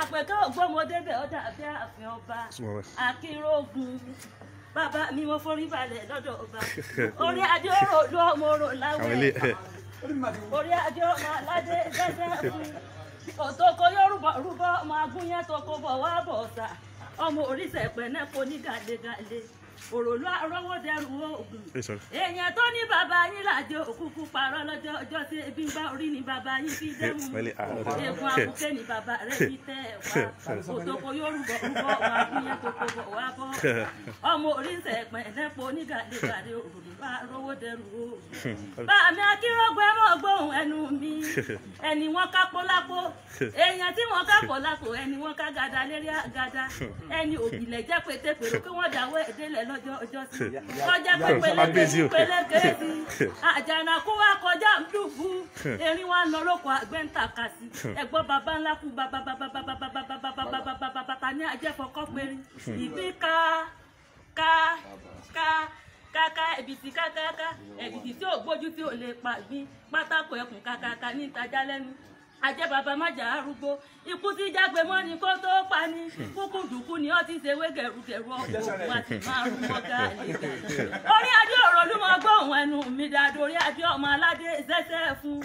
Àpẹ̀kẹ́ ògbómọdébẹ̀ ọ̀dà àbí ààfin ọba Akínrógun. Bàbá mi mo forí balẹ̀ lọ́dọ̀ ọba. Orí adé ọ̀rọ̀ ló ọmọ orò láwẹ̀. Orí adé ọmọ aládé gẹ́gẹ́ fún. Òtòkò Yorùbá rúbọ ọmọ agúnyán tó kó bọ̀ wá bọ̀ ọ̀sà. Ọmọ oríṣẹ̀ pẹ̀lẹ́ kò ní gàdégàdé. Òròlú arọ́wọ́dẹrù oògùn. Èèyàn tó ní bàbá yín làjọ òkúkú parọ́ lọ́jọ́ ọjọ́ tí ebi ń bá orí ni bàbá yín fi dẹ́mu. Egun àbùké ni bàbá rẹ̀ fi tẹ́ ẹ̀ wá. Òtòkò Yorùbá rúbọ ọmọ agúnyán tó kó bọ̀ wá bọ̀. Ọmọ oríṣẹ̀ pẹ̀lẹ́ kò ní gàdégàdé. Òròlú arọ́wọ́dẹrù oògùn. Bàmí Akínrógun ẹ mọ̀ gbóhùn ẹnu mi. Ẹni wọ́n kápó lápó. Èèyàn tí wọ́n kápó lápó ẹni wọ́n ká gada lérí àgàdá. Ẹni òbílẹ̀ jẹ́ pétépèrò kí wọ́n dáwọ́ ẹ̀dẹ́lẹ̀ lọ́jọ́ ọjọ́ sí. Kọjá pépéléke péléke sí. Àjànàkú wa kọjá dùbú. Erin wa lọ lóko àgbẹ̀ ń tàka sí. Ẹ̀gbọ́n bàbá ńlá kú bàbá bàbá bàbá bàbá bàbá bàbá bàbá bàbá ní ajẹ́fọ́kọ́ péré. Ìgbín ká ká ká káká ẹ̀bìtì kákáká ẹ̀bìtì tí ò gbójú tí ò lè pa gbín pátákó ẹkùn kákáká ní ìtajà lẹ́nu. Ajẹ́ bàbá májà arúgbó ikú tí jágbe mọ́ ni kó tó pa ni kúkú dùkú ni ó ti ṣe wé gẹ̀rúgẹ̀rú ọkọ̀ ògùn àti márùn mọ́gà lè. Orí adé ọ̀rọ̀ ló mọ gbóhùn ẹnu mi dáadọ́. Orí adé ọmọ aládé ṣẹ́ṣẹ́ fún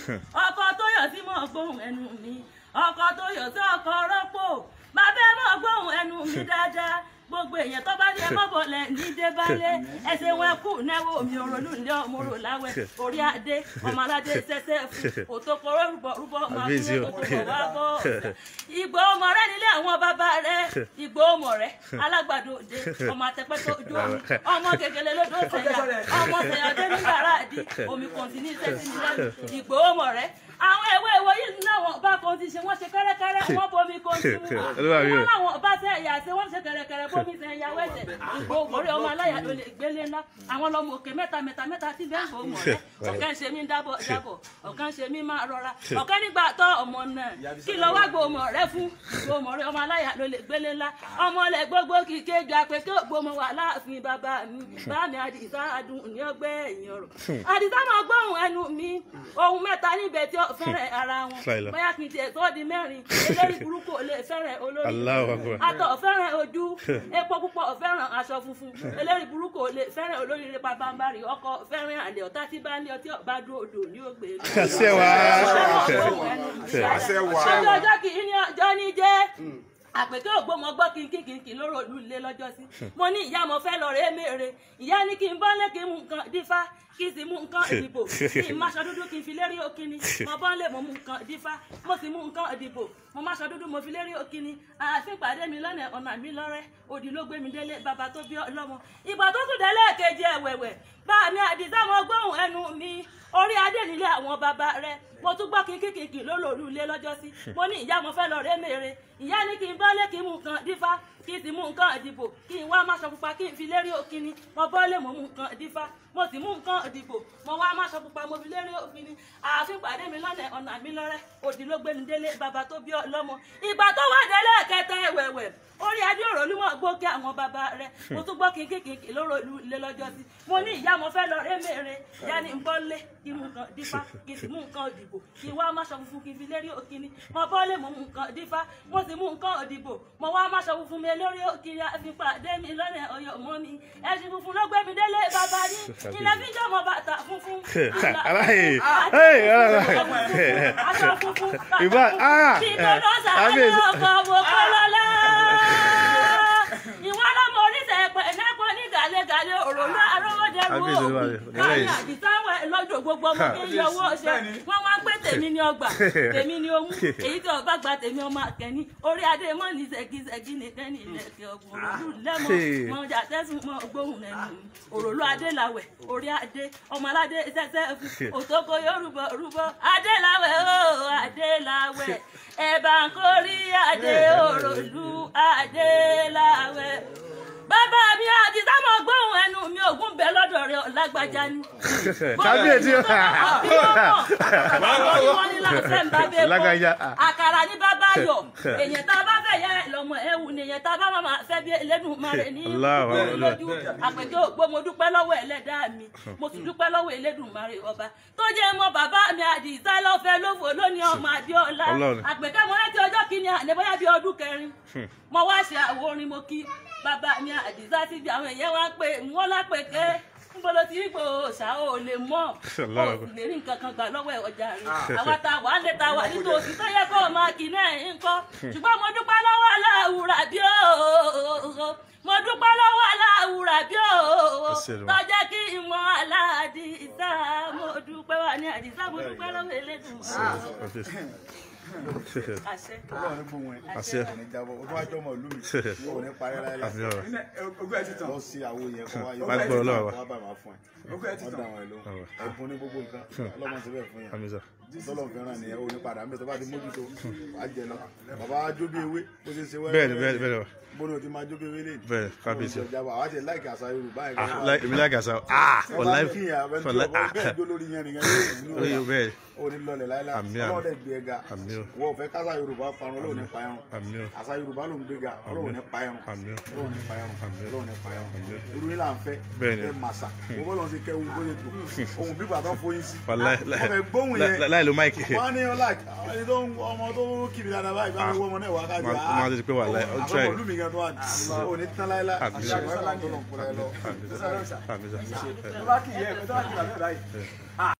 ọkọ tó yọ̀ sí mọ́ gbóhùn ẹnu mi. Ọkọ tó yọ̀ sí ọkọ rọ́pò bàbá ẹ mọ́ gbóhùn ẹnu mi dáadáa. Gbogbo èèyàn tó bá ní ẹ mọ́bọ̀lẹ̀ ní débálé ẹsẹ̀ wọn kù náwó mi òròlù ní ọmọ òrò láwẹ̀. Orí adé ọmọ aládé ṣẹṣẹ fún òtòkòrò rúbọ rúbọ ọmọ akúnyẹ tó tó bọ̀ wá bọ̀. Ìgbò ọmọ rẹ nílé àwọn bàbá rẹ. Ìgbò ọmọ rẹ alágbàdo òde ọmọ àtẹpẹ tó ojú omi ọmọ kékeré lódò sẹyà ọmọ sẹyà dé ní bàrà àdí omi kò sí ní sẹ́sí ní lẹ́nu. Ìgbò ọmọ rẹ àwọn ewé ìwọ yìí láwọn ọba kan ti ṣe wọ́n ṣe kẹ́rẹ́kẹ́rẹ́ wọ́n bomi kan sí mu wọ́n láwọn ọba tẹ ẹ̀yà ṣe wọ́n ṣe kẹ́rẹ́kẹ́rẹ́ bomi ṣe ẹ̀yà wẹ̀sẹ̀. Ìgbò òmòrè ọmọ aláya ló lè gbélé ńlá. Àwọn ọlọmọ òkè mẹ́ta mẹ́ta mẹ́ta tí bẹ́ẹ̀ ń gbò mọ̀ rẹ. Ọ̀kan ṣe mí dábọ̀ dábọ̀ ọ̀kan ṣe mí máa rọra ọ̀kan nígbà tọ́ ọmọ náà kí lọ wá gbò mọ̀ rẹ fún. Ìgbò òmòrè ọmọ aláya ló lè gbélé ńlá. Ọmọ lẹ gbogbo kìkì ju àpèké ògbómọ wà láàfin bàbá mi. Bá mi Àdìsá adùn ní ọgbẹ́ ẹ̀yìn ọ̀rọ̀. Àdìsá máa gbóhùn ẹnu mi. Ohun mẹ́ta níbẹ̀ tí ó fẹ́rẹ̀ ara wọn. Bóyá kì í tiẹ̀ tó di mẹ́rin. Elórí burúkú ò lè fẹ́rẹ̀ olórí. Atọ̀ fẹ́rẹ̀ ojú. Epo púpọ̀ fẹ́ràn aṣọ funfun. Elórí burúkú ò lè fẹ́rẹ̀ olórí rẹ̀ pàpàǹbarì. Ọkọ fẹ́rẹ̀ àlè ọ̀tá tí bá ní ọtí ọba dúró odò ní ògbé. Ọjọ́ ọjọ́ kì í ní ọjọ́ ní jẹ́. Àpèké ògbómọ gbọ́ kínkínkínkín lóró ìlú ilé lọ́jọ́ sí. Mo ní ìyá mo fẹ́ lọ rèé mèrè. Ìyá ní kí n bọ́lé kí n mú nǹkan dífá kí n sì mú nǹkan ìdìbò. Kí n máṣọ dúdú kí n fi lérí òkìní. Mo bọ́lé mo mú nǹkan dífá mo sì mú nǹkan ìdìbò. Mo máṣọ dúdú mo fi lérí òkìní. Ààfin pàdé mi lọ́nà ọ̀nà mi lọ́rẹ́. Òdì ló gbé mi délé bàbá tó bí ọlọ́mọ. Ìgbà tó tún délé kejì ẹ̀wẹ̀wẹ̀. Bá mi Àdìsá mo gbóhùn ẹnu mi. Orí adé nílé àwọn bàbá rẹ. Mo tún gbọ́ kínkínkínkín lólòlù ilé lọ́jọ́ sí. Mo ní ìyá mo fẹ́ lọ rèé mèrè. Ìyá ní kí n bọ́lé kí n mú nǹkan dífá kí n sì mú nǹkan ìdìbò kí n wá máṣọ pupa kí n fi lérí òkìní. Mo bọ́lé mo mú nǹkan dífá mo sì mú nǹkan ìdìbò mo wá máṣọ pupa mo fi lérí òkìní. Ààfin pàdé mi lọ́nà ọ̀nà mi lọ́rẹ́. Òdì ló gbé mi délé bàbá tó bí ọlọ́mọ. Ìgbà tó wà délé kẹta ẹ̀wẹ̀wẹ̀. Orí adé òròlú mọ̀ gbókè àwọn bàbá rẹ̀. Mo tún gbọ́ kínkínkínkín lóró ìlú ilé lọ́jọ́ sí. Mo ní ìyá mo fẹ́ lọ rèé mèrè. Ìyá ní n bọ́lé kí n mú nǹkan dífá kí n sì mú nǹkan ìdìbò kí n wá máṣọ funfun kí n fi lérí òkìní. Mo bọ́lé mo mú nǹkan dífá mo sì mú nǹkan ìdìbò mo wá máṣọ funfun mi lórí òkìní. Àfi pàdé mi lọ́nà ọ̀yọ́ mọ́ mi. Ẹṣin funfun ló gbé mi délé bàbá yín. Ilẹ̀ fi jọmọ bàtà funfun. Aṣọ funfun. Kí tó lọ́sà á ní ọkọ̀ mo kọ́ lọ́lá. Ìwọ lọ́mọ oríṣẹ́ ẹ̀pẹ̀ ní gàlégàlé òròlú arówódẹrù òògùn. Káyọ̀ Àdìsá wẹ̀ lọ́jọ́ gbogbo ọmọ kí n yọ owó ọṣẹ. Wọ́n wá ń pé tèmi ní ọgbà tèmi ní omú èyí tí ọba gba tèmi ọmọ akẹ́ni. Orí adé mọ́ ní ṣẹ́gíṣẹ́gí nìkan ní ilẹ̀kẹ̀ ọ̀gbọ̀n òròlú lẹ́mọ̀ mọ́ jà tẹ́sùn mọ́ gbóhùn ẹnu. Òròlú adéláwẹ̀ orí adé ọmọ aládé ṣẹ́ṣẹ́ fún òtókò Yorùbá rúbọ adéláwẹ̀ ó adéláwẹ̀ ẹ̀bà ń kórí adé òròlú adéláwẹ̀. Bàbá mi Àdìsá mọ̀ gbóhùn ẹnu mi ògùn bẹ lọ́dọ̀ rẹ̀ lágbájá ni. Kábíyèsí o. Lágbájá. Àkàrà ní bàbá yọ èèyàn tá a bá fẹ́ yẹ lọ. ọmọ ẹ̀wù nìyẹn tá a bá máa fẹ́ bí Elédùmarè ní lójú. Àpèké ògbó mo dúpẹ́ lọ́wọ́ ẹlẹ́dàá mi, mo sì dúpẹ́ lọ́wọ́ Elédùmarè ọba tó jẹ́ mọ́ bàbá mi Àdìsá lọ́fẹ́ lófò lónìí ọmọ Adéọlá. Àpèké mo rántí ọjọ́ kìíní àná bóyá bí ọdún kẹrin mo wá ṣe àwo orin, mo kí bàbá mi Àdìsá síbi àwọn èèyàn wá pé wọ́n lápèké nbolo tí kò ṣá ò lè mọ ò lè rí nǹkan kan gbà lọ́wọ́ ọjà rẹ̀. Àwa ta wà lè ta wà nítòsí tó yẹ kó o máa kì náà ń kọ́. Ṣùgbọ́n mo dúpẹ́ lọ́wọ́ aláwùrà bí ó, mo dúpẹ́ lọ́wọ́ aláwùrà bí ó tó jẹ́ kí ìmọ̀ Aládìsá. Mo dúpẹ́ wà ní Àdìsá, mo dúpẹ́ lọ́wọ́ Elédùmarè. Àṣẹ. Ọlọ́run ní gbóhùn ẹ̀. Àṣẹ. Ní jábọ̀. O tún wá jọmọ ìlú mi. O ní parí láéláé. Ogún ẹ ti tàn. Lọ sí àwo yẹn kó wá yọ. Má gbọ́ Ọlọ́run wa. Wá bá máa fún ẹ. Ogún ẹ ti Wọ́n tàn. dá àwọn ẹ̀ lóhùn. Ẹ̀bùn ní gbogbo nǹkan. Ọlọ́mọ ti bẹ̀ fún yẹn. Àmín sà. Tọ́lọ̀ fẹ́ràn nìyẹn o ní padà ń bẹ̀ tó bá ti mójútó. Wàá jẹ lọ. Bàbá wa jó bí ewé. Bó ṣe ń ṣe wẹ́rẹ́. Bẹ́ẹ̀ni bẹ́ẹ̀ni bẹ́ẹ̀ni. Bóni o ti máa jó bí ewé lè. Bẹ́ẹ̀ni kábíyèsí. Àwa ti láìkì àṣà Yorùbá yẹn. Èmi láìkì àṣà. For life. For life. Bẹ́ẹ̀ jó lórí yẹn nìkan yóò wù ní Bẹ́ẹ̀ni. o ní lọlẹ̀ láíláí. Àmín. Ọlọ́run dẹ̀ gbé ẹ ga. Àmín o. Wọ́n ò fẹ́ kásá Yorùbá parun, Ọlọ́run ní pa ẹrun. Àmín o. Àṣà Yorùbá ló ń gbé ga, Ọlọ́run ní pa ẹrun. Àmín o. Ọlọ́run ní pa ẹrun. Àmín o. Ọlọ́run ní pa ẹrun. Àmín o. Irú yín là ń fẹ́. Bẹ́ẹ̀ni. Ẹ màsà. Mo bọ́ lọ́n ṣe kẹ́ ohun bó ṣe tó. Ohun bí bàtà foyín sí. Wàláì. Wọ́n fẹ́ gbóhùn yẹn. Láì lo máìkì. Wọ́n ní ọlá ẹni tó ń ọmọ tó ń kiri dáadáa báyìí bá mi wọ́ ọmọ náà wá káàdì. Máa ti pé wàláì. Ó try. Àwọn ọmọ mi gan tó wà ní. Ò ní tán láíláí. Àmín o. Àṣà Àmín sà. Àmín sà. Tó bá kì í yẹ, tó bá kì í bàbá ẹ̀ báyìí.